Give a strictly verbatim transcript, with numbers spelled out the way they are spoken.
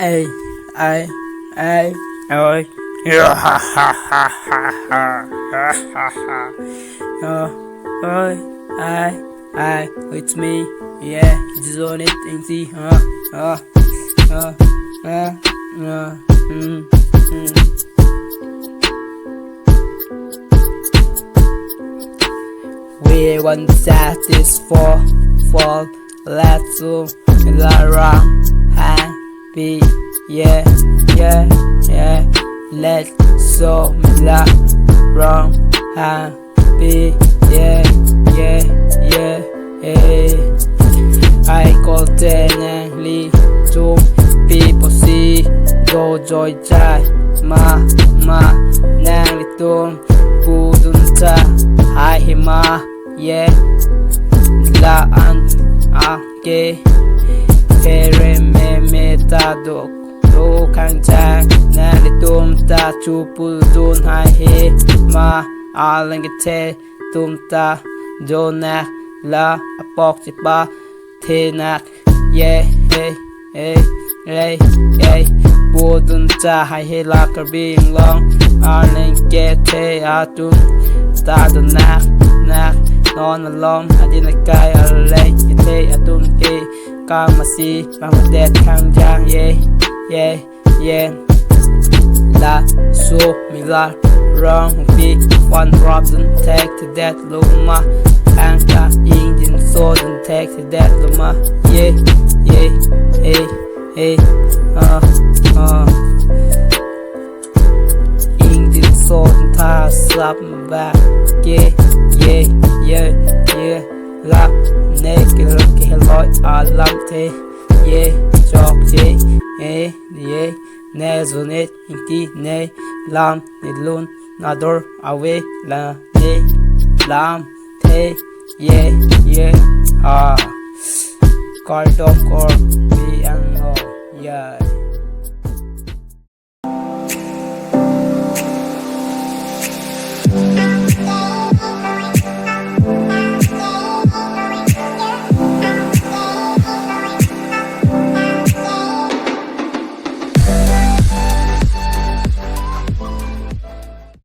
Ai, ai, ai, oi. Ha, ha, ha, ha, ha, ha, ha, ha. Oh, oi, ai, ai, it's me. Yeah, it's on it, and see, huh? Uh, uh, uh, uh, mm, mm. We want satisfy for let's so la rang happy, yeah, yeah, yeah. Let's so la rang happy, yeah, yeah, yeah, yeah. I call tenang li tum people see go joy jai ma ma nang li tum pudun ta hai hima, yeah, la an a ke phere me me ta dok do khang chang nang li tum ta chu pudun hai he ma alang ke the tum ta do nak la apok chipa the nak, yeah, hey, hey, hey, hey. Pudun ta hai he la Karbi Anglong arleng ke the atum ta do nak nak non alom adin akai arleng ke the atum ke kamasi mangdet khang jang, yeah, yeah, yeah. La so mi la rong pi fun rap dun tek te det lo ma. Ang ka ing din so dun tek te det lo ma. Yeah, yeah, hey, hey, ah, ah. Ing din so dun ta sap ba ke, yeah, yeah, yeah. La ne ke ke loi alam te, yeah, chok je, eh, yeah. Ne zun et ingti ne lam ne lun nador ave la ne lam the, yeah, yeah, ha. Kardom